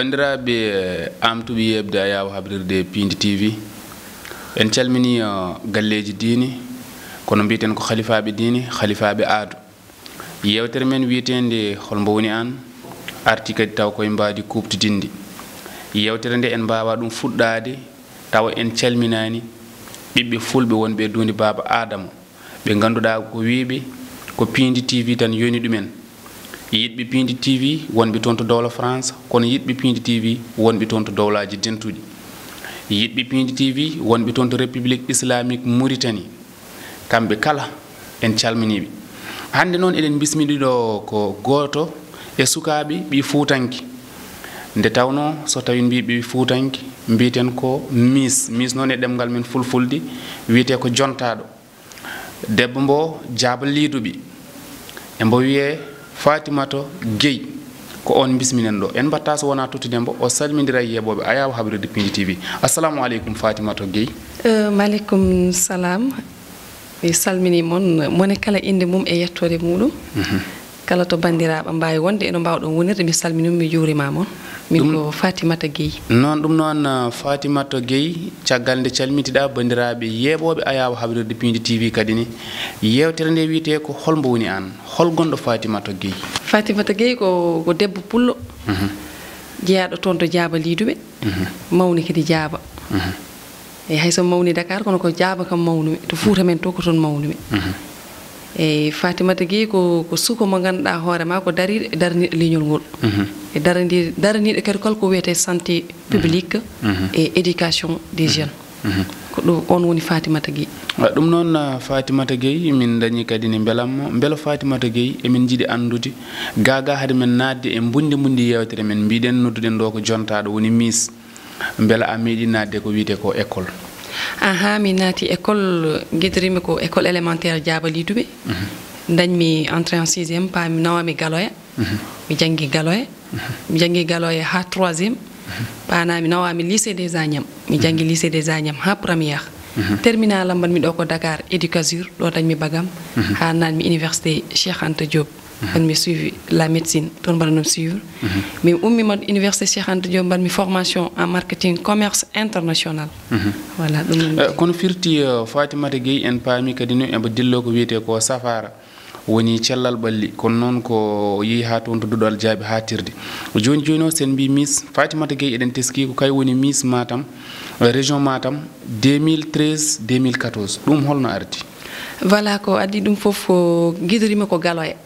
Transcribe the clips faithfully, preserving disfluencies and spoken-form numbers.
Banndiraaɓe, eh, amtuɓe yeeɓde Ayaawo Habrirde Piindi T V, en calminii, eh, galleeji diine, kono mbiyeten ko halifaaɓe diine, halifaaɓe aado. Yeewtere men wiyeteende Hol mbo woni aan? Arti kadi taw koye mbaadi kuuɓtidinndi. Yeewtere nde en mbaawaa ɗum fuɗɗaade tawa en calminaani ɓiɓɓe fulɓe wonɓe e duundi Baaba Aadama, ɓe ngannduɗaa ko wiyɓe ko Piindi T V tan yoni ɗumen. Yiɗɓe Piindi T V wonɓe toon to dowla France, kono yiɗɓe Piindi T V wonɓe toon to dowlaaji dentuɗi. Yiɗɓe Piindi T V wonɓe toon to République Islamique Mauritanie, kamɓe kala en calminiiɓe. Hannde noon eɗen mbismiɗi ɗo ko gooto e sukaaɓe ɓii Fuutanke. Nde tawnoo so tawii mbii ɓii Fuutanke, mbiyeten ko Miis. Miis noon e ɗemngal men fulfulde wiyetee ko jontaaɗo. Debbo mbo Jaaba Liiduɓi. E mbo wiyee Fatimata Gueye. Ko on mbisminen ɗo. En mbaɗta so wonaa tottude mbo, o salmindira e yeeɓooɓe Ayaawo Habrirde Piindi T V. Assalamu aleykum, Fatimata Gueye. Eh, maaleykum salaam. Mi salminii mon, mone kala innde mum e yettoode muɗum. Mhm. Kala to banndiraaɓe mbaawi wonde, eno mbaawɗon wonirde, mi salminii, mi juuriima mon. Min Ɗum ko Fatimata Gueye. Noon, ɗum noon, ah, Fatimata Gueye, caggal nde calmitiɗaa banndiraaɓe yeeɓooɓe Ayaawo Habrirde Piindi T V kadi ni, yeewtere nde wiyetee ko Hol mbo woni aan? Hol gonɗo Fatimata Gueye? Fatimata Gueye ko, ko debbo pullo, Mhm. jeyaaɗo toon to Jaaba Liiduɓe, Mhm. mawni kadi Jaaba. Mhm. Eyi, hay so mawni Dakar, kono ko Jaaba kam mawnumi, to Fuuta men to ko toon mawnumi. Mhm. Eyi, Fatimata Gueye ko, ko suka mo ngannduɗaa hoore ma ko dariiɗo e daraniiɗo leñol ngol. Mhm. E darandi-, daraniiɗo kadi kala ko wiyetee santé Mhm. publique Mhm. e éducation des Mhm. jeunes. Mhm. Ko ɗum, on woni Fatimata Gueye. Wa ɗum noon, ah, Fatimata Gueye, min dañi kadi ne mbelamma. Mbela Fatimata Gueye, emin njiɗi anndude, gaagaa hade men naatde e mbundi mbundi yeewtere men, mbiɗen nodduɗen ɗo ko jontaaɗo woni Miis. Mbela a meeɗi naatde ko wiyetee ko école? Ahaa, mi naati école, giɗoriimi ko école élémentaire Jaaba Liiduɓe. Mhm. Dañmi entrée en sixième, paami nawaami Galoya. Mhm. Mi janngi Galoya. Mhm. Mi janngi Galoya haa troisième. Mhm. Paanaami nawaami lycée des Agnam. Mi janngi Mhm. lycée des Agnam haa première. Mhm. Terminal am mbaɗmi ɗo ko Dakar, Éducasur, ɗo dañmi bagam. Mhm. Haa naatmi université Cheikh Anta Diop. Mhm. Ɗon mi suivi la médecine, toon mbaɗanmi suivre. Mhm. Mi ummiima université Cheikh Anta Diop, mbaɗmi formation en marketing commerce international. Mhm. Voilà, ɗum noon. Eh, kono firti, eh, Fatimata Gueye, en paami kadi no eɓe dillo ko wiyetee ko safaara, woni cellal ɓalli. Kono noon ko yehi haa toon to duɗal jaabi haa tirde. Jooni jooni o, sen mbii Miis Fatimata Gueye, eɗen teskii ko kay woni Miis Matam, eh, région Matam, deux mille treize, deux mille quatorze. Ɗum holno ardi? Voilà, ko addi ɗum fof ko giɗoriima ko Galoya.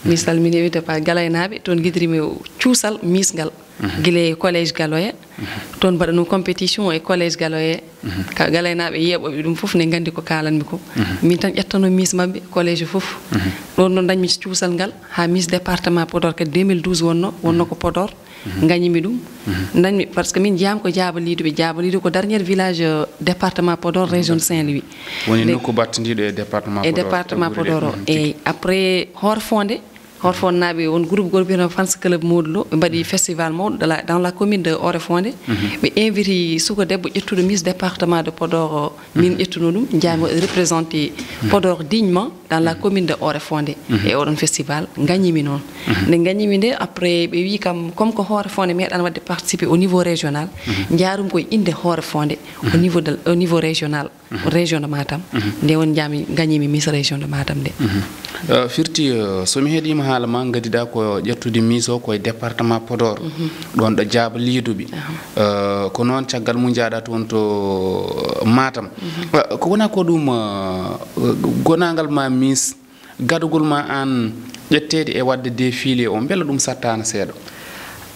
Mi salmini wiyde pa Galaynaaɓe, toon giɗoriimi cuusal Miis ngal. Mhm. Gila e collège Galoya, Mhm. toon mbaɗanoo compétition e collège Galoya. Mhm. Ka Galaynaaɓe yeeɓooɓe ɗum fof ne nganndi ko kaalanmi ko. Mhm. Min tan ƴettano Miis maɓɓe, collège fof. Mhm. Ɗoon noon dañmi cuusal ngal, haa Miis département Podor kadi deux mille douze wonno, wonno ko Podor. Mhm. Ngañimi ɗum. Mhm. Nanmi, parce que min jeyaama ko Jaaba Liiduɓe. Jaaba Liiduɓe ko dernier village, euh, département Podor, région de Saint-Louis. Woni Nde- nokku battindiiɗo e département e Podor, département e Podor o. Mhm, Eyi, tigi. Après, Hoore Fonde, Hoore Fonde naaɓe, won groupe goto mbiyeteeɗo Fans Club Modou Lo, ɓe mbaɗi festival mawɗo dans la, dans la commune de Hoore Fonde. Mhm. Ɓe inviti suka debbo ƴettuɗo Miss département de Podor o. Min Mhm. ƴettuno ɗum, njaami waɗi représenté Mhm. Podor dignement dans la Mhm. commune de Hoore Fonde Mhm. e oɗon festival. Ngañimi noon. Mhm. Nde ngañimi nde, après, ɓe wi kam, comme ko Hoore Fonde meeɗaani waɗde participé au niveau régional, Mhm. njaarum koye innde Hoore Fonde au Mhm. niveau de, au niveau régional, Mhm. région de Matam. Mhm. Nde woni njaami ngañimi Miss région de Matam nde. Mhm. Eh, firti, eh, so mi heɗiima haala ma, ngadiɗaa ko ƴettude Miss o koye département Podor. Mhm. Ɗoon ɗo Jaaba Liiduɓe. Aha. Eh, ko noon caggal mum njaaɗa toon to Matam. Mhm. Eh, ko wona ko ɗum, eh, gonaangal ma Miss, gadugol ma aan ƴetteede e waɗde défilé o, mbela ɗum sattaana seeɗa?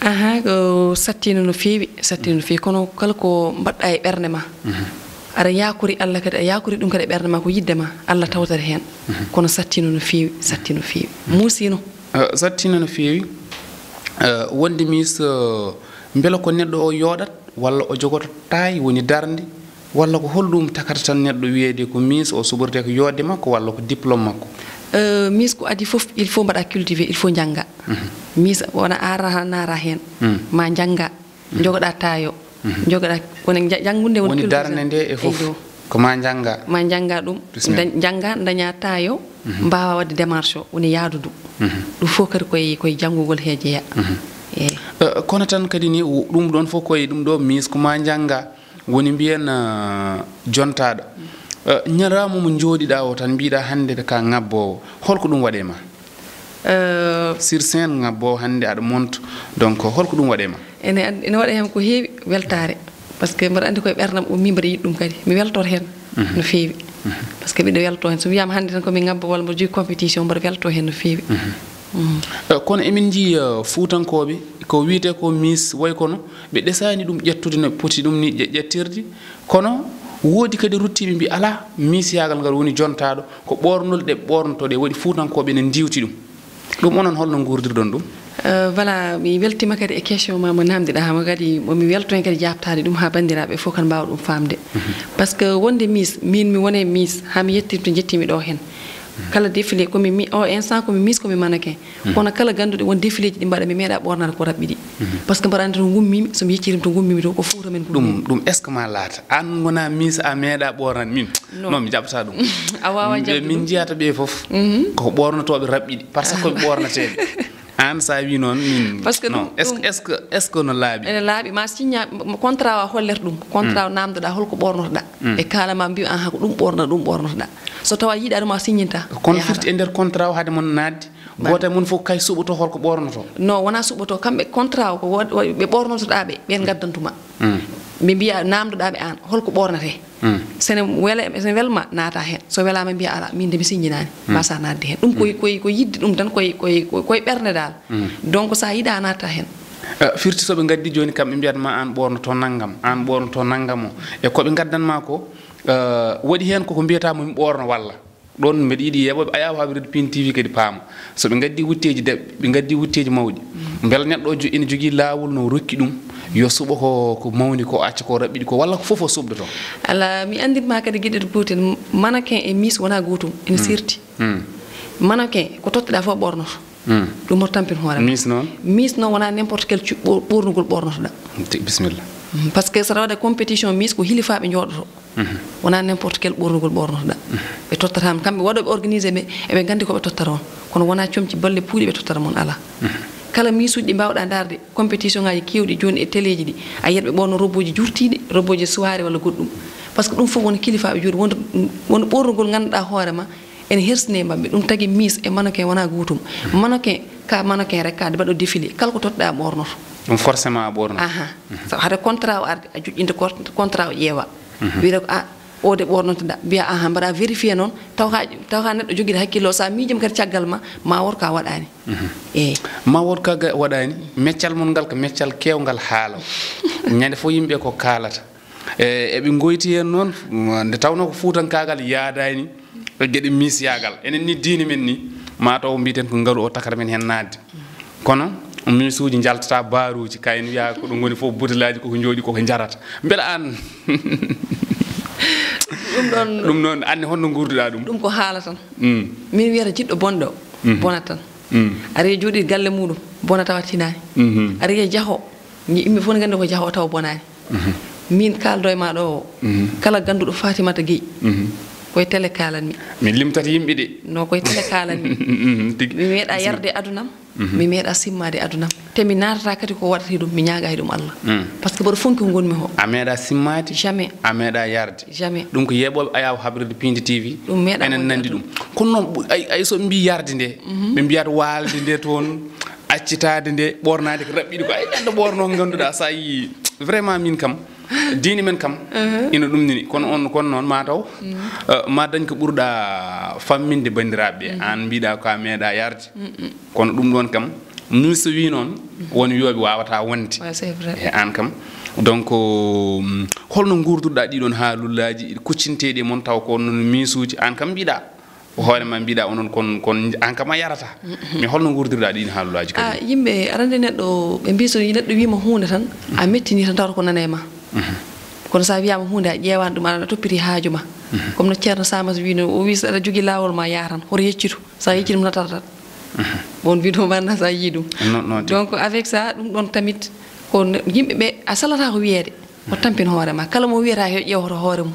Aha, ko sattiino no feewi, sattiino no feewi, kono kala ko mbaɗɗa e ɓernde ma, Mhm. aɗa yaakori Allah kadi, a yaakori ɗum kadi e ɓernde ma, ko yiɗde ma, Allah tawtata heen. Mhm. Kono sattiino no feewi, sattiino no feewi. Mhm. Muusiino. Eh, sattiino no feewi. Eh, wonde Miss, eh, mbela ko neɗɗo o yooɗat, walla o jogoto taay, woni darnde, walla ko holɗum takata tan neɗɗo wiyeede ko Miss o suɓortee ko yooɗde makko, walla ko diplôme makko? Eh, Miss ko adii fof, il faut mbaɗa cultiver, il faut njannga. Mhm. Miss wona ara naara heen. Mhm. Ma njannga, Mhm. njogoɗa taayo, Mhm. njogoɗa, woni ja-, janngude woni Woni culture darnde nde e fof, eyi, ko ma njannga. Ma njannga ɗum, Bismillah. Nda-, njannga, ndaña taayo, Mhm. mbaawa waɗde démarche o, woni yaadudu. Mhm. Ɗum fof kadi koye, koye janngugol he jeya. Mhm. Eyi. Eh, kono tan kadi ni, wo-, ɗum ɗon fof koye ɗum ɗo Miss ko ma njannga, woni mbiyen, eh, jontaaɗo. Eh, ñalawma mo njooɗiɗaa o tan mbiɗa hannde ka ŋabboowo, holko ɗum waɗe ma? Eh, sur scène ŋabboowo hannde aɗa monta, donc holko ɗum waɗe ma? Ene, ene waɗa heen ko heewi weltaare, parce que mbaɗa anndi koye ɓernam o min mbaɗa yiɗi ɗum kadi, mi weltoto heen no feewi. Parce que mbiɗa welto heen, so wiyaama hannde tan ko mi ŋabba walla mbaɗa jogii compétition, mbaɗa welto heen no feewi. Mhm. Eh, kono emin njii, eh, Fuutankooɓe, ko wiyetee ko Miss, way kono ɓe ɗesaani ɗum ƴettude no poti ɗum ni ƴe-, ƴettirde. Kono woodi kadi ruttiiɓe mbi alaa, Miss yaagal ngal woni jontaaɗo, ko ɓoornol ɗe ɓoornotoo ɗe waɗi Fuutankooɓe ne ndiwti ɗum. Ɗum onon holno nguurdirɗon ɗum? Eh, voilà, mi weltiima kadi e question ma mo naamndiɗaa hama kadi, mo mi welto heen kadi jaabtaade ɗum haa banndiraaɓe fof kan mbaawa ɗum faamde. Parce que wonde Miss, min mi wone Miss, haa mi yettii to njettiimi ɗo heen. Kala défilé, ko mi mi-, o instant ko mi Miss, ko mi mannequin. Kono kala gannduɗo won défiléji ɗi mbaɗa, mi meeɗa ɓoornaade ko raɓɓiɗi. Parce que mbaɗa anndi to ngummiimi, so mi yeccirii to ngummiimi to, ko Fuuta men ngummiimi. Ɗum, ɗum est-ce que ma laata? Aan ngona Miss, a meeɗa ɓoornaade min? Non. Non, mi jaɓataa ɗum. A waawaa jaɓde ɗum. Min njiyata ɓe fof. Ko ɓoornotooɓe raɓɓiɗi, par ce que ko ɓe ɓoornateeɓe. Aan, so a wii noon, min, parce que non. Ɗum, est-ce que, ɗum est-ce que, est-ce que no laaɓi? Ene laaɓi, ma signa, m-, contrat o a hollat ɗum. Contrat o naamndoɗaa holko ɓoornotoɗaa. E kaala ma mbiy, "Aha, ko ɗum ɓoorno-, ɗum ɓoornotoɗaa." So tawa yiɗaa ɗum, a signita. Kono firti e nder contrat o hade mon naatde, gooto e mon fof kay suɓoto holko ɓoornoto? Non, wonaa suɓoto. Kamɓe contrat o ko wo-, wo-, ɓe ɓoornotoɗaa ɓe, ɓeen ngaddantuma. Ɓe mbiya, naamndoɗaa ɓe aan, holko ɓoornatee? Sene wela, sene welma naata heen. So welaama mbiya, "Alaa, min de mi signinaani." Mbasa naatde heen. Ɗum koye, koye, ko yiɗde ɗum tan, koye, koye, koye ɓernde dal. Donc, so a yiɗaa naata heen. Eh, firti so ɓe ngaddi jooni kam, ɓe mbiyat ma aan ɓoornoto nanngam, aan ɓoornoto nanngam o. E ko ɓe ngaddan ma ko, eh, waɗi heen koko mbiyata mo mi ɓoorno walla. Ɗoon mbeɗa yiɗi yeeɓooɓe Ayaawo Habrirde Pindi T V kadi paama. So ɓe ngaddi wutteeji deɓɓe, ɓe ngaddi wutteeji mawɗi. Mbela neɗɗo o jo-, ina jogii laawol no rokki ɗum, yo suɓo ko, ko mawni ko, acca ko raɓɓiɗi ko, walla ko fof o suɓdoto? Alaa, mi anndin ma kadi geɗel gootel, mannequin e Miss wonaa gootum, ina sirti. Mannequin, ko totteɗaa fof ɓoornoto. Ɗum hoto tampin hoore ma. Miss noon? Miss noon wonaa n'importe quel cu-, ɓo-, ɓoornugol ɓoornotoɗaa. Ti-, bisimilla. Parce que so tawde compétition Miss ko hilifaaɓe njooɗoto. Wonaa n'importe quel ɓoornugol ɓoornotoɗaa. Ɓe tottata ma, kamɓe waɗooɓe organisé ɓe, eɓe nganndi ko ɓe tottata on. Kono wonaa comci balle puuɗi ɓe tottata mon, alaa. Kala Miss uji ɗi mbaawɗaa ndaarde, compétition ngaaji keewɗi jooni e téléji ɗi, a yiyat ɓe ɓoorno roboji jurtiiɗi, roboji soirée walla goɗɗum. Parce que ɗum fof won kilifaaɓe jooɗi, won, won ɓoornugol ngannduɗaa hoore ma, ene hersini e maɓɓe. Ɗum tagi Miss e mannequin wonaa gootum. Mannequin, ka mannequin rek, ka mbaɗo défilé. Kala ko totteɗaa ɓoornoto. Ɗum forcément a ɓoornoto. Aha. Sabu hade contrat o arde, a joƴƴinta cor-, contrat o ƴeewa. Wiyde ko, a, o de ɓoornotoɗaa. Mbiya, aha, mbaɗa vérifié noon. Taw ka, taw ka neɗɗo jogiiɗo hakkille o, so a miijima kadi caggal ma, ma wood ka waɗaani. Eey. Ma wood ka ga-, waɗaani. Meccal mon ngal ko meccal keewngal haala. Ñande fof yimɓe ko kaalata. E, eɓe ngoyti heen noon, nde tawnoo ko fuutankaagal yaadaani e geɗe miisiyaagal. Enen ni diine men ni, maa taw mbiiten ko ngalu o takata men heen naatde. Kono miisuuji njaltata baaruuji, kayen wiyaa ko ɗum woni fof butelaaji koko njooɗi koko njarata. Mbela aan? Ɗum ɗoon ɗum noon, aan ne honno nguurduɗaa ɗum? Ɗum ko haala tan. Mm. Min wiyata jiɗɗo bonɗo, bonat tan. Mm. Ari e jooɗi galle muɗum, bona tawa tinaani. Mhm. Ari e jaho, yimɓe fof ne nganndi ko jaho tawa bonaani. Mhm. Min kaaldo e ma ɗo o, kala gannduɗo Fatimata Gueye, koye télé kaalanmi. Mi limtat yimɓe de. No, koye télé kaalanmi. Mhm, tigi. Mi meeɗa yarde adunam, mi meeɗa simmaade adunam. Te mi naatata kadi ko waɗata e ɗum, mi ñaaga e ɗum Allah. Mm. Parce que mboɗo fonki ko ngonmi ho. A meeɗa simmaade? Jamais. A meeɗa yarde? Jamais. Ɗum ko yeeɓooɓe Ayaawo Habrirde Piindi T V. Ɗum meeɗa. Enen nanndi ɗum. Kono noon, ɓu-, ay, ay so ɓe mbii yarde nde, ɓe mbiyat waalde nde toon, accitaade nde, ɓoornaade ko raɓɓiɗi ko. Ay, neɗɗo ɓoorno ko ngannduɗaa, so a yii, vraiment min kam, diine men kam, ina ɗum nini. Kono on, kono noon, ma taw, eh, ma dañ ko ɓurɗa famminde banndiraaɓe ɓe. Aan mbiɗa ko a meeɗa yarde. Kono ɗum ɗoon kam, min so wii noon, won wiyooɓe waawataa wonde. Ouais, c'est vrai. E aan kam. Donc, mm, holno nguurduɗaa ɗiɗoon haalullaaji kuccinteeɗi e mon taw ko noon miisuuji? Aan kam mbiɗa, ko hoore ma mbiɗa onon kon, kon aan kam a yarata. Mais holno nguurdirɗaa ɗiin haalullaaji kadi? Ah, yimɓe, arande neɗɗo, ɓe mbii so neɗɗo wiima huunde tan, a mettini tan tawata ko nana e ma. Kono so a wiyaama huunde, a ƴeewaani ɗum, aɗa toppiti haaju ma. Comme no Ceerno Samas wii no, o wii so aɗa jogii laawol ma yaa tan, hoto yeccitu. So a yeccii ɗum, natat tan. Bon, video mbaɗna so a yii ɗum. Non, non, donc, avec ça, ɗum ɗoon tamit, ko ne-, yimɓe ɓe, a salataa ko wiyeede. Ko tampin hoore ma. Kala mo wiyata yo ƴeew hoto hoore mum.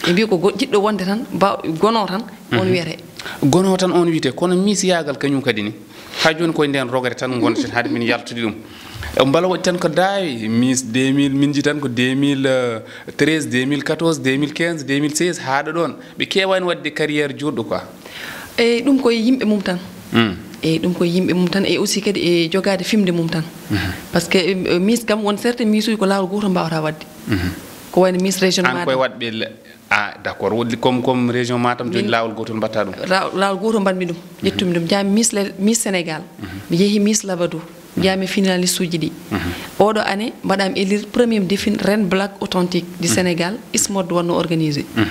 Ɓe mbii ko go-, jiɗɗo wonde tan, ba-, gonoo tan, on wiyete. Gono tan on wiyte, kono Miss Yaagal kañum kadi ni, haa jooni koye nden rogere tan ngonten hade min yaltude ɗum. Mbela waɗi tan ko daawe, Miss deux mille, min nji tan ko deux mille treize, deux mille quatorze, deux mille quinze, deux mille seize, haa ɗo ɗon. Ɓe keewaani waɗde carrière juutɗo quoi. Eyyi, ɗum koye yimɓe mum tan. Hmm. Eyyi, ɗum koye yimɓe mum tan, e aussi kadi e jogaade fimde mum tan. Mhm. Par ce que, eh, Miss kam, won certains Miss uji ko laawol gootol mbaawata waɗde. Mhm. Ko wayno Miss région An koye Matam. Waɗɓe le-, ah, d'accord. Woɗɗi comme, comme région Matam, jooni Min laawol gootol mbaɗta ɗum? Ra-, laawol gootol mbaɗmi ɗum. Mhm. Ƴettumi ɗum. Njaami Miss le-, Miss Sénégal. Mhm. Mi yehi Miss Labadou. Njaami finaliste uji ɗi. Mhm. Oɗo année mbaɗami élire premier défi Ren Black Authentique du Mhm. Sénégal, ISMOD wonno organisé. Mhm.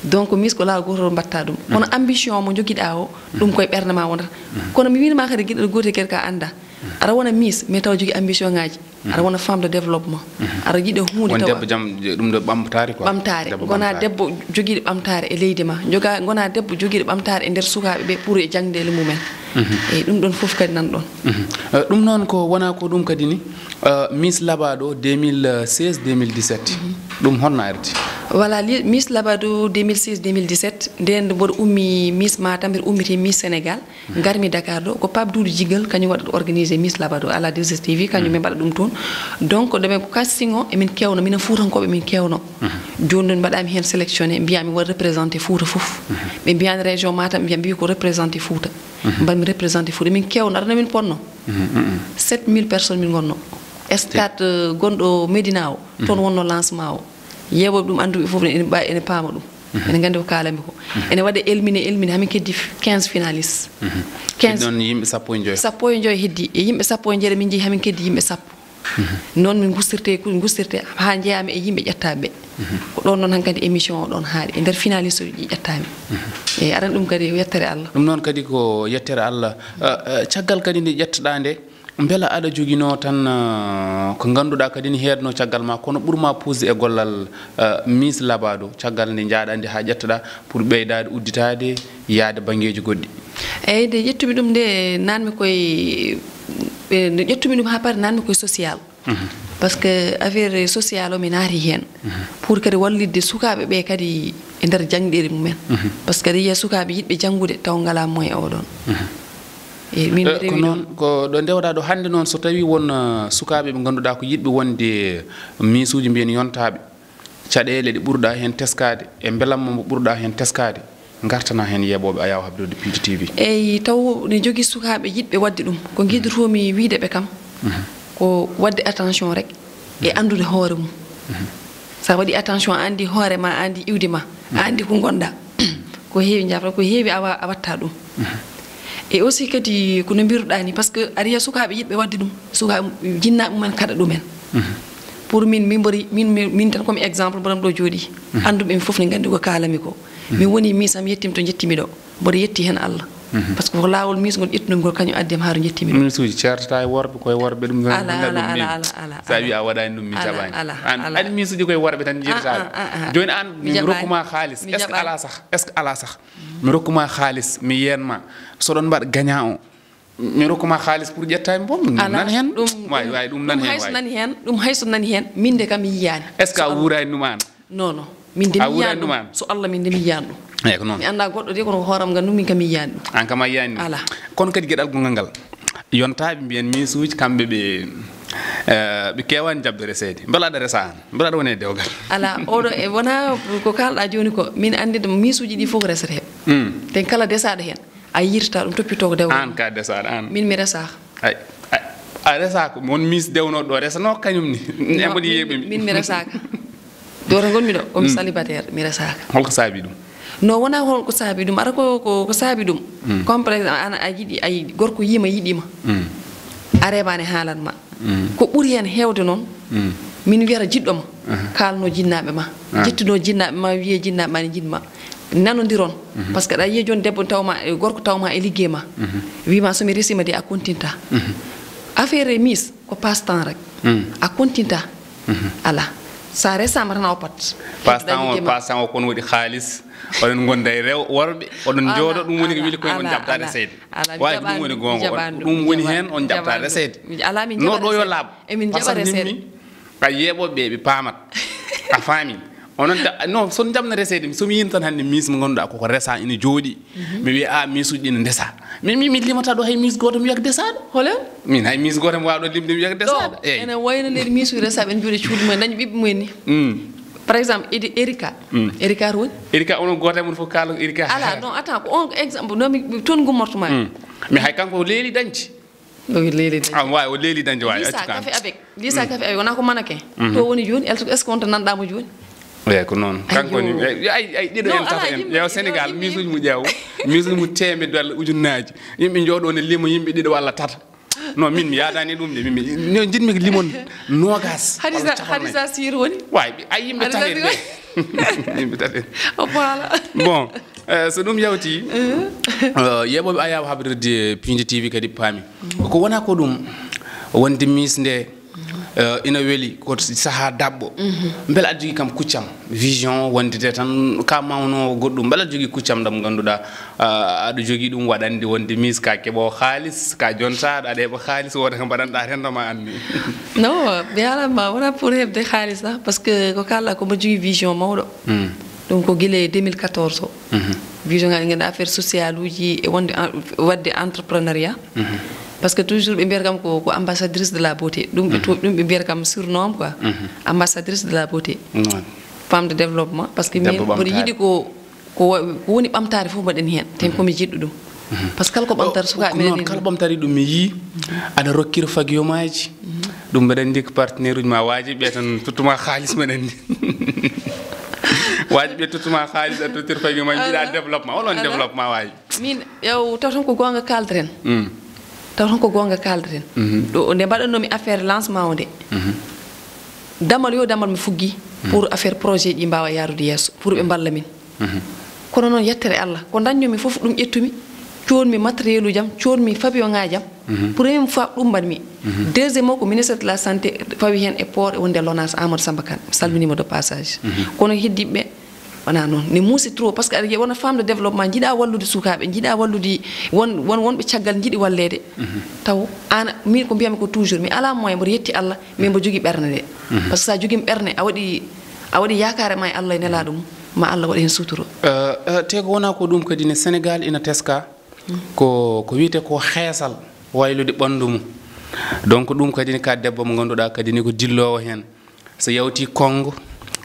Donc, Miss ko laawol gootol mbaɗta ɗum. Kono Mhm. ambition mo jogiɗa o, ɗum Mhm. koye ɓernde ma wonata. Mhm. Kono mi winma kadi gueɗel gotel kadi ka anda. Mhm. Aɗa wona Miss, mais tawa jogui ambition ngaji. Mhm. Aɗa wona femme de développement. Mhm. Aɗa yiɗi hunde Won tawa debbo jam, ɗum ɗo ɓamtaare quoi. Ɓamtaare. Debbo Gona ɓamtaare. Debbo jogiiɗo ɓamtaare e leydi ma. Joga, gona debbo jogiiɗo ɓamtaare e nder sukaaɓe ɓe pour e jangdeele mumen. Mhm. Eyyi, ɗum ɗon fof kadi nan ɗon. Mhm. Eh, ɗum noon ko wona ko ɗum kadi ni, eh, Miss Labaɗo deux mille seize, deux mille dix-sept. Mhm. Ɗum honno ardi? Voilà, li-, Miss Labaɗo deux mille seize, deux mille dix-sept, nden mboɗo ummi Miss Matam, mbiɗo ummiti Miss Sénégal. Ngarmi Dakar ɗo, ko Pape Doudou Jiggal, kañum waɗata organisé Miss Labado à la deux S T V, kañum min mbaɗa ɗum toon. Donc, nde min ko casting o, emin kewno, minen Fuutankooɓe min kewno. Mhm. Jooni noon mbaɗaami heen sélectionné, mbiyaami waɗ représenté Fuuta fof. Mhm. Ɓe mbiyaani région Matam, ɓe mbiya ko représenté Fuuta. Mhm. Mbaɗmi représenté Fuuta, min kewno, aɗa min ponno. Mhm, mhm. Sept mille personnes min ngonno. Stade, euh, gonɗo Médina o, toon Mhm. wonno lancement o. Yeeɓooɓe ɗum annduɓe fof ene mba-, ene paama ɗum. Mhm. Ene nganndi ko kaalanmi ko. Mhm. Ene waɗa éliminé, éliminé, hamin keddi quinze finalistes. Mhm. Quinze. Heddi noon yimɓe sappo e joy. Sappo e joy heddi. E yimɓe sappo e joy min njehi hamin keddi yimɓe sappo. Mhm. Noon min gustirte, gustirte haa njeyaami e yimɓe ƴettaaɓe ɓe. Mhm. Ko ɗoon noon hankadi émission o ɗoon haaɗi. E nder finaliste uji ɗi ƴettaami. Mhm. E aran ɗum kadi ko yettere Allah. Ɗum noon kadi ko yettere Allah. Eh, eh, caggal kadi nde ƴettoɗaa nde, mbela aɗa joginoo tan, eh, ko ngannduɗaa kadi ne heednoo caggal ma, kono ɓurma puusde e gollal, eh, Miss Labado, caggal nde njaaɗaa nde haa ƴettoɗaa pour ɓeydaade udditaade, yahde banngeeji goɗɗi? Eyyi, nde ƴettumi ɗum nde, naatmi koye, eh, nde ƴettumi ɗum haa paari, naatmi koye social. Mhm. Par ce que affaire social o mi naati heen. Mhm. Pour kadi wallitde sukaaɓe ɓe kadi e nder jangɗeele mumen. Mhm. Par ce que aɗa yiya sukaaɓe yiɗɓe janngude taw ngalaa moyen o ɗoon. Mhm. Eyyi, min Eh, mi ko rewi noon, ɗum. Ko ɗo ndewɗaa ɗo hannde noon, so tawii won, eh, sukaaɓe ɓe ngannduɗaa ko yiɗɓe wonde miisuuji mbiyen yontaaɓe, caɗeele ɗe ɓurɗaa heen teskaade e mbelamma mo ɓurɗaa heen teskaade, ngartana heen yeeɓooɓe Ayaawo Habdude Pinti T V. Eyyi, taw ne jogii sukaaɓe yiɗɓe waɗde ɗum. Ko ngiɗotoomi wiyde ɓe kam, Mhm. ko waɗde attention rek e Mhm. anndude hoore mum. Mhm. Sa waɗi attention, a anndi hoore ma, a anndi iwdi ma, a Mhm. anndi ko ngonɗaa. Ko heewi jafra, ko heewi a wa-, a watta ɗum. Mhm. E aussi kadi ko no mbiruɗaa ni, par ce que aɗa yiya sukaaɓe yiɗɓe waɗde ɗum, sukaaɓe jinnaaɓe mumen kaɗa ɗumen. Mhm. Pour min, min mbori, min, min, min tan comme exemple, mboɗo ɗo jooɗi. Mhm. Annduɓe mi fof ne nganndi ko kaalami ko. Mhm. Mi woni Miss am, yettim to njettimi ɗo. Mboɗo yetti heen Allah. Mhm. Par ce que ko laawol Miss ngol ƴettunumi ngol, kañum addi am haa to njettimi ɗo. Miss uji ceertata e worɓe, koye worɓe ɗum tan. Ala, ala, ala, ala, ala. Sa wi a waɗani ɗum, mi Ala, jaɓani. Ala, an, ala. An Miss uji koye worɓe tan njiɗata. Ah, ah, ah, ah. Jooni an, mi mi jaɓani. Rokkuma haalis. Mi Est-ce que jaɓani. Ala sah? Est-ce que ala sah? Mi rokkuma haalis, mi yeenma. So ɗon mbaɗ gagnant o. Mi rokkuma haalis pour ƴettami boom. Ala, nan heen. Ɗum, Waay, ɗum, waay, ɗum nan ɗum heen, hay so waay. Nani heen, ɗum hay so nani heen, min de kam mi yiyaani. Est-ce que So a Allah wuurani ɗum an? Non, non. Min de A mi yiyaani wuurani ɗum. Ɗum an? So Allah min de mi yiyaani ɗum. Eyi, ko noon. Mi annda goɗɗo de, kono ko hooram nganndu min kam mi yiyaani ɗum. An kam a yiyaani ɗum. Ala. Kono kadi geɗal gongal ngal. Yontaaɓe mbiyen Miss uji kamɓe ɓe, eh, ɓe keewaani jaɓde reseede. Mbela aɗa resa an? Mbela aɗa woni e dewgal? Ala, oɗo e wona ko kaalɗaa jooni ko, min anndi ɗum Miss uji ɗi fof ko resetee. Hmm. Te kala desaaɗo heen, a yirta ɗum, toppitoo ko dewgal. An ka desaɗo, an. Min mi resaaka. Ay, ay, a resaaka. Mon Miss dewno ɗo resano kañum ni. No, Emma ɗi min, yeɓe mi. Min mi resaaka. Ɗo to ngonmi ɗo, komi Hmm. célibataire, mi resaaka. Holko saabi ɗum? No wona holko saabi ɗum, ara ko, ko, ko saabi ɗum. Hmm. Comme par exemple, an a yiɗi, ay, gorko yiima, yiɗima. Hmm. A reɓaani haalan ma. Mm. Ko ɓuri heen heewde noon, Mm. min wiyata jiɗɗo ma, Aha. kaalno jinnaaɓe ma, Ah. jettuno jinnaaɓe ma, wiye jinnaaɓe ma ne njiɗ ma. Nanondiron. Mhm. Par ce que aɗa yiya jooni debbo taw ma, e gorko taw ma e liggey ma. Mhm. Wii ma so mi resii ma de a continue ta. Mhm. Affaire e Miss ko passe temps rek. Mm. A continue ta. Mhm. Ala. Sa resaama tan a woppat. Passe temps o, Hedduɗaa liggey ma. Passe temps o kono waɗi haalis. Oɗon ngonda e rew-, worɓe, oɗon Ala, njooɗo, ɗum woni ko ala, weli koye on ala, jaɓtaade ala. Seede. Ala, mi Waay, ɗum jaɓaani woni ɗum, mi goonga. Jaɓaani ɗum, Ɗum mi woni jaɓaani heen, on ɗum, mi jaɓtaade jaɓaani seede. Ɗum. Ala, min No jaɓaani ɗo yo seede. Laaɓ. Emin Par ce que jaɓaani min seede. Mi, a yeeɓooɓe ɓe, ɓe paamat. A faami. Onon da, non, so jamna reseede mi, so mi yiin tan hannde mis mo ngannduɗaa koko resa ina jooɗi. Mi wiya, "A, misuuji ɗi ne ndesa." Min, min, min limata ɗo hay mis gooto mi wiya ko desaaɗo. Hole? Min hay mis gooto mi waawa ɗo limde mi wiya ko desaaɗo. Ɗo, eyyi, ene wayno nder misuuji resaaɓe ene jooɗi cuuɗi mumen, dañi ɓiɓɓe mumen ni. Mm. Par exemple, Edi-, Erika. Mm. Erika to woni? Erika, onon gooto e mon fof kaala ko Erika. Ala, non, attends, ko on ko exemple, non, mi, mi toon gummorto ma. Mm. Mais hay kanko o leeli dañci. O leeli dañde. Ah, waawi, o leeli dañde, waawi, accu kam. Lisa Café avec, Lisa Café avec, wonaa ko mannequin? To woni jooni? Est-ce que, est-ce que on to nanɗaa mo jooni? Eyi, ko noon. Kanko ni, ay, ay, ay, ɗiɗo en, tata en. Yo Sénégal, misuuji mu ƴeew. Misuuji mu teemedde walla ujunnaaji. Yimɓe njooɗoo ne limo yimɓe ɗiɗo walla tata. Non, min mi yaadaani ɗum de. Min, mi, no njiɗmi ko limon noogas. Hadisa, Hadisa Sir woni? Waawi, ay, yimɓe tata en ɓe. Yimɓe tata en. O faala. Bon. Eh, so ɗum yawti, eh, yeɓoɓe ayaw habrirde Piindi T V kadi paami. Ko wona ko ɗum wonde mis nde, eh, ina weli ko sahaa daɓɓo. Mbele aɗa jogii kam kuccam, vision wonde de tan ka mawno goɗɗum. Mbele aɗa jogii kuccam ɗam ngannduɗaa, ah, aɗa jogii ɗum waɗande wonde mis ka keɓo xaalis, ka jonta aɗa heɓa xaalis, wooda ko mbaɗanɗa rendo ma anni. Non, mi haalan ma, wona pour heɓde xaalis na, parce que ko kalɗa ko mbo jogii vision mawɗo. Ɗum ko gila e deux mille quatorze o. Vision ngaji ganduɗa affaire social uji e wonde en-, wadde entrepreneuriat. Parce que toujours ɓe mbiyata kam ko, ko ambassadrice de la beauté. Ɗum ɓe to-, ɗum ɓe mbiyata kam surnom quoi. Ambassadrice de la beauté. Femme de développement. Parce que min mboɗo yiɗi ko, ko wa-, ko woni ɓamtaare fof mbaɗen heen. Ten komi jiɗɗo ɗum. Parce que kala ko ɓamtata sukaaɓe meɗen kala ɓamtari ɗum mi yii. Aɗa rokkira fagiomaji. Ɗum mbeɗa anndi ko partenaire uji ma waaji ɓe tan tottuma xaalis mbeɗa anndi. Waaji ɓe tottuma xaalis a tottir fagio ma mbiɗa développement. Onon développement waaji. Min ƴeew taw tan ko goonga kaaldaten. Taw tan ko goonga kaaldaten. Ɗo nde mbaɗannomi affaire lancement o nde. Damal yo damal mi fuggi pour affaire projet ɗi mbawa yarude yeeso pour ɓe mballa min. Kono noon, yettere Allah, ko dañnomi fof ɗum ƴettumi, coodmi matériel uji am, coodmi fabio ngaji am. Première fois ɗum mbaɗmi. Deuxième o ko ministre de la santé fawi heen e port e wonde lonas Amadou Samba Kane. Mi salminima de passage. Kono heddiɓe wona noon. Ne muusi trop, parce que aɗa yiya wona femme de développement, jiɗa wallude sukaaɓe, jiɗa wallude won, won, wonɓe caggal jiɗi walleede. Taw an, min ko mbiyami ko toujours, mi ala moyen, mboɗo yetti Allah, mais mbo jogui ɓerne nde. Parce que sa jogui ɓerne, a waɗi, a waɗi yakare ma e Allah e nelaɗo mum, ma Allah waɗa hen sutura. Eh, eh, te ko wona ko ɗum kadi ne Sénégal ina teska, ko, ko wiyete ko xeesal waylude ɓandu mum. Donc ɗum kadi ne ka debbo mo ganduɗa kadi ne ko dillowo hen. So yawti Congo,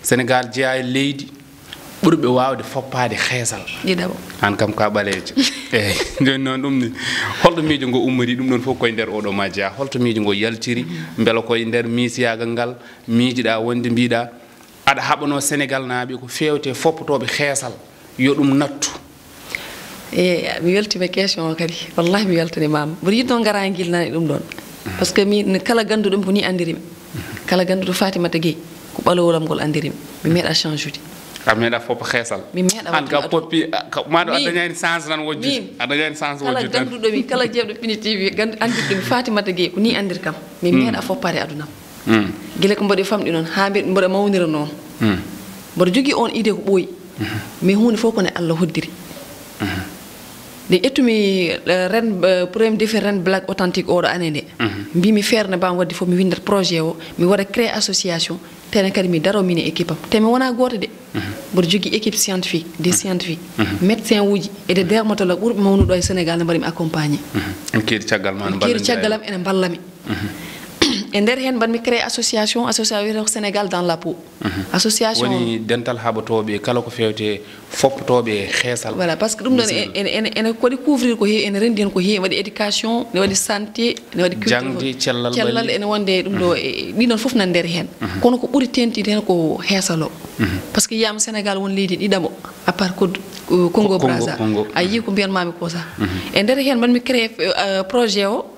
Sénégal jeya e leydi ɓurɓe wawde foppaade xeesal. Ɗiɗaɓo. An kam ka ɓaleejo. Eyyi, joni noon ɗum ni, holto miijo ngo ummori? Ɗum ɗon fof koye nder oɗo ma jeya. Holto miijo ngo yaltiri? Mbela koye nder miisiyagal ngal miijiɗa wonde mbiɗa aɗa haɓano Sénégal naaɓe ko fewte foppotoɓe xeesal, yo ɗum nattu? E mi weltima question o kadi, wallahi mi weltanimama. Mboɗo yiɗno garangel nani ɗum ɗon. Parce que min kala ganduɗo mi ko ni andirimi. Kala ganduɗo Fatimata Gueye ko ɓalowlam ngol andirimi. Mi meeɗa change ude. A meeɗa foppa xeesal? Mi meeɗa an ka poppi, maɗo a dañani change tan wojjude. A dañani change wojjude tan. Kala ganduɗo mi, kala jeeɓɗo Piindi T V, gandu, andirɗo mi Fatimata Gueye ko ni andir kam. Mi meeɗa foppade aduna am. Gila ko mboɗo famɗi noon, haa mbeɗa, mboɗo mawnira noon. Mboɗo jogii oon idée ko ɓooyi. Mais huunde fof ko ne Allah hoddiri. Nde ƴettumi, eh, Ren, eh, premier défi Ren Black Authentique oɗo année nde. Mbimi feere nde mbawmi waɗde fof mi winndat projet o, mi waɗa créer association, tene kadi mi daro min e équipe am. Te mi wona gooto de. Mboɗo jogii équipe scientifique, des scientifiques, médecin uji e des dermatologue ɓurɓe mawnude ɗo e Sénégal ne mbaɗi mi accompagné. Keedi caggal ma no keedi caggal am ene mballa mi. E nder heen mbaɗmi créé association, association wiyetee ko Sénégal dans la peau. Association woni dental haɓotooɓe kala ko fewte foppotooɓe xeesal. Voilà, parce que ɗum ɗon ene, ene, ene, ene waɗi couvrir ko heewi, ene renndi heen ko heewi, waɗi éducation, ne waɗi santé, ne waɗi culture. Jaŋde, cellal, cellal ene wonde ɗum ɗo, e, ɗin ɗon fof nan nder heen. Kono ko ɓuri teeŋtinde heen ko heesal o. Parce que yiyama Sénégal won leydi ɗiɗaɓo, à part ko, ko Congo Brazza. A yii ko mbiyanmami ko sa. E nder heen mbaɗmi créé, euh, projet o.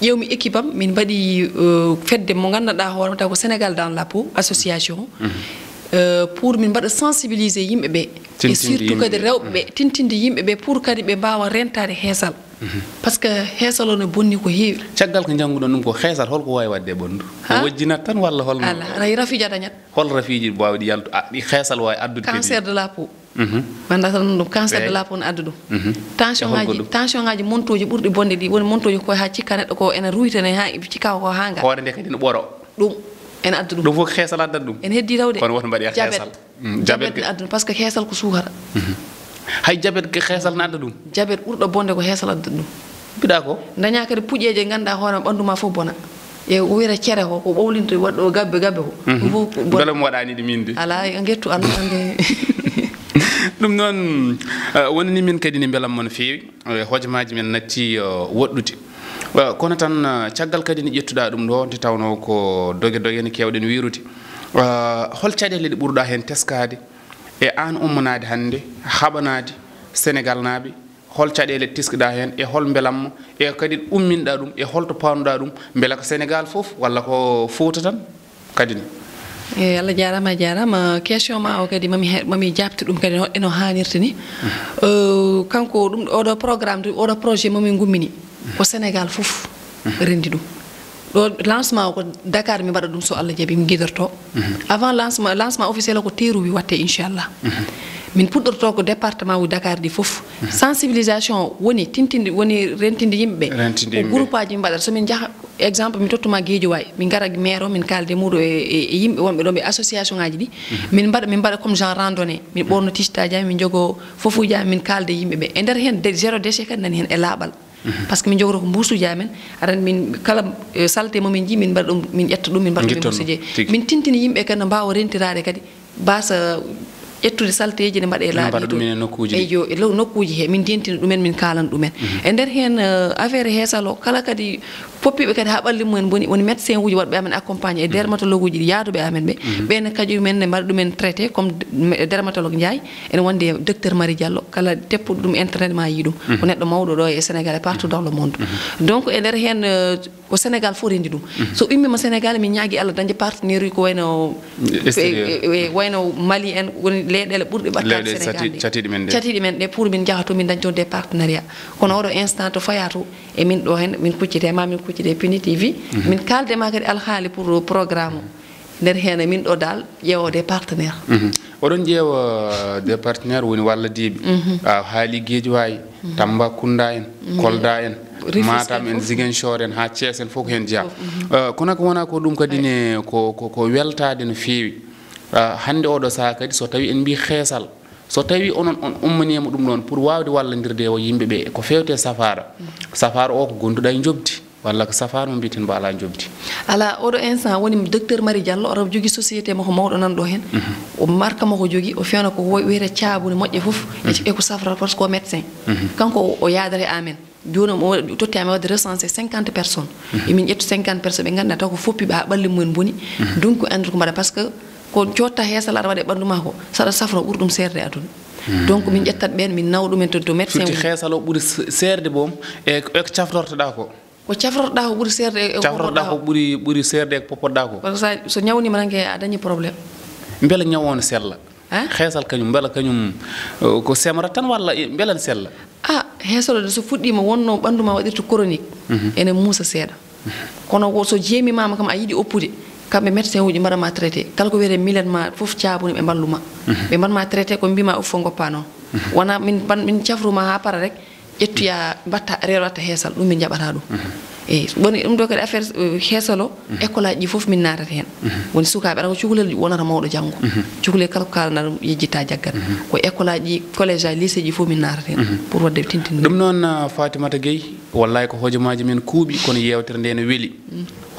Ƴeewmi équipe am, min mbaɗi, euh, fedde mo nganndanɗaa hoore mum, taw ko Sénégal dans la peau association, euh, pour min mbaɗa sensibiliser yimɓe ɓe, e surtout kadi rewɓe ɓe, tintinde yimɓe ɓe pour kadi ɓe mbaawa rentaade heesal. Parce que heesal o ne bonni ko heewi. Caggal ko njannguɗon ɗum ko heesal, holko waawi waɗde e ɓanndu? Ko wojjinat tan walla holno? Alaa, rafi, rafiiji a dañat. Hol rafiiji baawɗi yaltu, a, ɗi heesal waawi addude kadi? Cancer de la peau. Wanda tan ɗum cancer de la peau ne adda ɗum. Tension ngaji, tension ngaji, montoji ɓurɗi bonde ɗi woni montoji ko ha cikka neɗɗo ko ene ruwitane ha cikka ko ha nga. Hoore nde kadi ne ɓoro. Ɗum ene adda ɗum. Ɗum fof ko heesal addat ɗum. Ene heddi tawde. Kono woto mbaɗe diabète. Heesal. Mm, jabet jabet ne adda ɗum, parce que heesal ko suukara. Hay jabet ke heesal ne adda ɗum. Jabet ɓurɗo bonde ko heesal adda ɗum. Mbiɗa ko? Daña kadi puƴeeje, ngannduɗaa hoore ma, ɓanndu ma fof bona. E o wiyata cere ko, ko ɓawlinto waɗɗo gabbe gabbe ko. Ɗum fof ko bona. Mbela mi waɗani ɗum innde? Alaa, ngettu Allah tan de. Ɗum noon, eh, wonani min kadi ne mbelamma no feewi. Eh, hojomaaji men natti, eh, woɗɗude. Eh, kono tan, eh, caggal kadi ne ƴettuɗaa ɗum ɗo, nde tawnoo ko doge doge ne keewɗen wiirude. Eh, hol caɗeele ɗe ɓurɗaa heen teskaade? E aan ummanaade hannde, haɓanaade Senegaalnaaɓe, hol caɗeele teskɗaa heen, e hol mbelamma, e kadi umminɗaa ɗum, e holto paanduɗaa ɗum, mbela ko Senegaal fof walla ko Fuuta tan kadi ne? Eey, Allah jaaraama, a jaaraama. Question ma o kadi, mami he-, mami jaabtu ɗum kadi no, e no haanirta ni. Eh, kanko ɗum, oɗo programme, oɗo projet mami ngummini, ko Senegaal fof renndi ɗum. Ɗo lancement o ko Dakar mi mbaɗa ɗum, so Allah jaɓi, mi gidorto. Avant lancement, lancement officiel o ko teeru wi watte, inchallah. Min puɗɗorto ko département uji Dakar ɗi fof. Sensibilisation woni tintinde, woni rentinde yimɓe ɓe. Rentinde ko yimɓe. Groupe aji min mbaɗata. So min njaha, exemple, mi tottuma Guédiawaye, min ngara maire o, min kaalde muɗo e, e, e yimɓe wonɓe ɗo, ɓe association ngaji ɗi. Min mbaɗa, min mbaɗa comme genre randonnée. Min ɓorno t-shirt aji amen, min jogo fofuji amen, min kaalde yimɓe ɓe. E nder heen de-, zéro déchet kadi nani heen e laaɓal. Parce que min njogotoo ko mbuusuuji amen, aɗa anndi min kala, eh, saleté mo min njii, min mbaɗa ɗum, min ƴetta ɗum, min mbaɗa ɗum e mbuusuuji. Tigi. Min tintini yimɓe kadi no mbaawa rentiraade kadi, mbaasa ƴettude saletéji ne mbaɗa e laabi ɗum to. Mbaɗa ɗum e nokkuuji ɗi. Eyyo, e law nokkuuji he, min ndentina ɗumen, min kaalana ɗumen. E nder heen, eh, affaire heesal o, kala kadi poppiiɓe kadi haa ɓalli mumen mboni, woni médecin uji waɗɓe amen accompagné e dermatologue uji ɗi yaaduɓe amen ɓe. Ɓeen ne kañumen ne mbaɗa ɗumen traité comme de-, dermatologue Ndiaye. Ene wonde docteur Marie Diallo, kala teppuɗo ɗum internet ma yii ɗum. Ko neɗɗo mawɗo ɗo e Sénégal et partout dans le monde. Donc, e nder heen, eh, ko Sénégal fof renndi ɗum. So immiima Sénégal, min ñaagi Allah dañde partenaire uji ko wayno, e, e, e, wayno Mali en, woni leyɗeele ɓurɗe ɓattaade Sénégal ɗe. Leyɗeele cati-, catiiɗe men ɗe. Catiiɗe men ɗe, pour min njaha to, min dañ toon des partenariats. Kono oɗo instant to fayaa to, e min ɗo heen, min kuccite ma, min kuccite e Pini T V, min kaalde ma kadi alhaali pour programme o. Nder heen, min ɗo dal ƴeewo des partenaires. Oɗon ƴeewa des partenaires woni wallodiiɓe. A haali Guédiawaye, Tambacounda en, Kolda en, Matam en, Ziguinchor en, haa Thiès en, fof ko heen jeyaa. Eh, kono ko wonaa ko ɗum kadi ne ko, ko, ko weltaade no feewi. Ah, hannde oɗo sahaa kadi so tawi en mbii heesal, so tawi onon on ummaniima ɗum ɗoon pour waawde wallondirde e yimɓe ɓe ko feewte safaara. Safaara o ko gonduɗo e njoɓdi. Walla ko safaara mo mbiyeten mbo alaa njoɓdi? Alaa, oɗo instant woni docteur Marie Diallo, oɗo jogii société makko mawɗo nan ɗo heen. O marque makko jogii, o fewna ko wo-, wiyetee caabune moƴƴe fof, e, e ko safrata, parce que ko médecin. Kanko o, o yaadata e amen. Jooni o totti amen waɗde recensé cinquante personnes. Emin ƴettu cinquante personnes ɓe ngannduɗaa taw ko foppiiɓe haa ɓalli mumen mboni. Donc, anndata ko mbaɗa, parce que ko cotta heesal aɗa waɗa e ɓanndu maa ko, saɗa safra ɓuri ɗum seerde e aduna. Donc, min ƴettat ɓeen, min nawa ɗumen to, to médecin. Firti heesal o ɓuri se-, seerde boom e, e ko cafrortoɗaa ko? Ko cafrorɗaa ko ɓuri seerde e, e ko cafrorɗaa ko ɓuri, ɓuri seerde e ko poppotɗaa ko? Parce que sa, so ñawniima tan ke a dañi problème. Mbela ñaw o no sella? Hein? Heesal kañum, mbela kañum, eh, ko semata tan walla e, mbela ne sella? Ah, heesal o de so fuɗɗiima wonno ɓanndu ma waɗirta chronique, ene muusa seeɗa. Kono wo so jeemimaama kam a yiɗi oppude, kamɓe médecin uji mbaɗa ma traité. Kala ko wiyetee milen ma fof caabune ɓe mballu ma. Ɓe mbaɗ ma traité ko mbii ma fof ngoppa noon. Wona min mban-, min cafru ma haa para rek, ƴettoya mbatta, reeɗo watta heesal, ɗum min njaɓata ɗum. Eyi, woni ɗum ɗo kadi affaire, eh, heesal o, école aji ɗi fof min naatata heen. Woni sukaaɓe, aɗa ko cukalel wonata mawɗo janngo. Cukalel kala ko kaalana ɗum yejjitta jaggat. Ko école aji ɗi, collège aji, lycée ji fof min naatata heen. Pour waɗde tintinde. Ɗum noon, ah, Fatimata Gueye, wallahi ko hojomaaji men kuuɓi, kono yeewtere nde ne weli.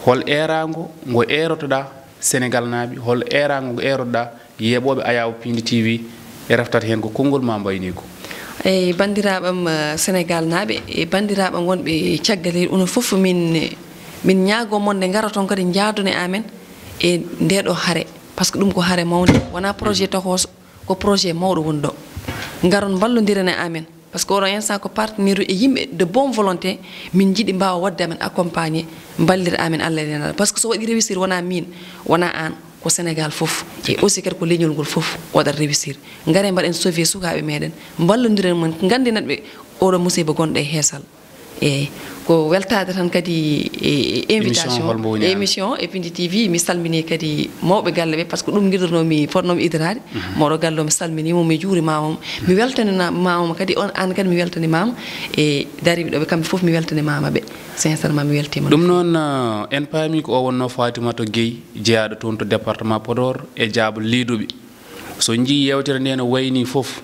Hol eeraango ngo eerotoɗaa Senegalnaaɓe, hol eeraango ngo eerotoɗaa yeeɓooɓe Ayaawo Piindi T V, e raftata heen ko konngol ma mbayniiko. Eyi, banndiraaɓe am, eh, Senegalnaaɓe, e banndiraaɓe am wonɓe caggal leydi, onon fof min, min ñaagoo mon nde ngaroton kadi njaadon e amen e ndee ɗoo hare. Parce que ɗum ko hare mawnde, wonaa projet tokooso, ko projet mawɗo woni ɗo. Ngaron mballondiren e amen. Parce que oɗo instant ko partenaire e yimɓe de bonne volonté, min njiɗi mbaawa waɗde amen accompagné, mballira amen Allah e nelaɗo. Parce que so waɗi réussir wonaa miin, wonaa aan, ko Sénégal fof. E aussi kadi ko leñol ngol fof waɗat réussir. Ngare mbaɗen sauver sukaaɓe meɗen, mballondiren mon, nganndinan ɓe oɗo musiba gonɗo e heesal. Eyi, ko weltaade tan kadi e, e invitation. Émission hol mbo woni aan? Émission e Pindi T V, mi salmini kadi mawɓe galle ɓe, parce que ɗum ngiɗirnoomi, fotnoomi idiraade. Mawɗo galle o, mi salminiima, mi juurimaama. Mi weltanimaama kadi, on, aan kadi mi weltanimaama. E dariiɓe ɗo ɓe, kamɓe fof mi weltanimaama ɓe. Sincèrement, mi weltiima. Ɗum noon, eh, en paami ko o wonnoo Fatimata Gueye, jeyaaɗo toon to département Podor e Jaabo Liiduɓe. So njii yeewtere nde no wayni fof,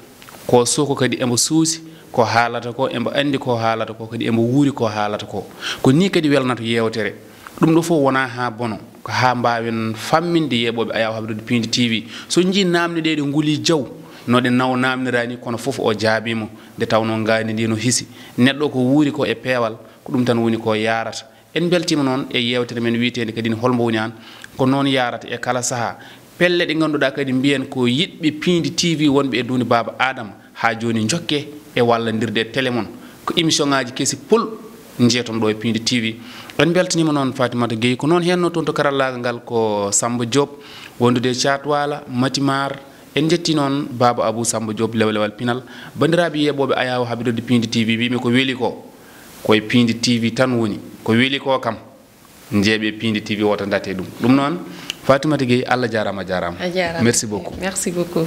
ko soko kadi embo suusi ko haalata ko, embo anndi ko haalata ko, kadi embo wuuri ko haalata ko. Ko ni kadi welnato yeewtere. Ɗum ɗo fof wonaa haa bono, ko haa mbaawen famminde yeeɓooɓe Ayaawo Habdude Piindi T V. So njii naamne ɗe ɗe nguli jaw, no ɗe naw naamniraani, kono fof o jaabiima, nde tawnoo ngaandi ndi no hisi. Neɗɗo ko wuuri ko e peewal, ko ɗum tan woni ko yaarata. En mbeltiima noon e yeewtere men wiyeteende kadi ne Hol mbo woni aan? Ko noon yaarata e kala sahaa. Pelle ɗe ngannduɗaa kadi mbiyen ko yiɗɓe Piindi T V wonɓe e duunde Baaba Aadama, haa jooni njokke e wallandirde e télé mon. Ko émission ŋaaji kesi pol njeeton ɗo e Piindi T V. En mbeltaniima noon Fatimata Gueye, ko noon heen no toon to karallaagal ngal ko Samba Diop, wondude e Caatwaala, Matimar. En njetti noon Baaba Abou Samba Diop, lewlewal pinal. Banndiraaɓe yeeɓooɓe Ayaawo Habdude Piindi T V, mbiymi ko weli ko, ko e Piindi T V tan woni. Ko weli ko kam, njeeɓe Piindi T V wota ndate ɗum. Ɗum noon, Fatimata Gueye, Allah jaaraama, a jaaraama. A jaaraama. Merci beaucoup. Merci beaucoup.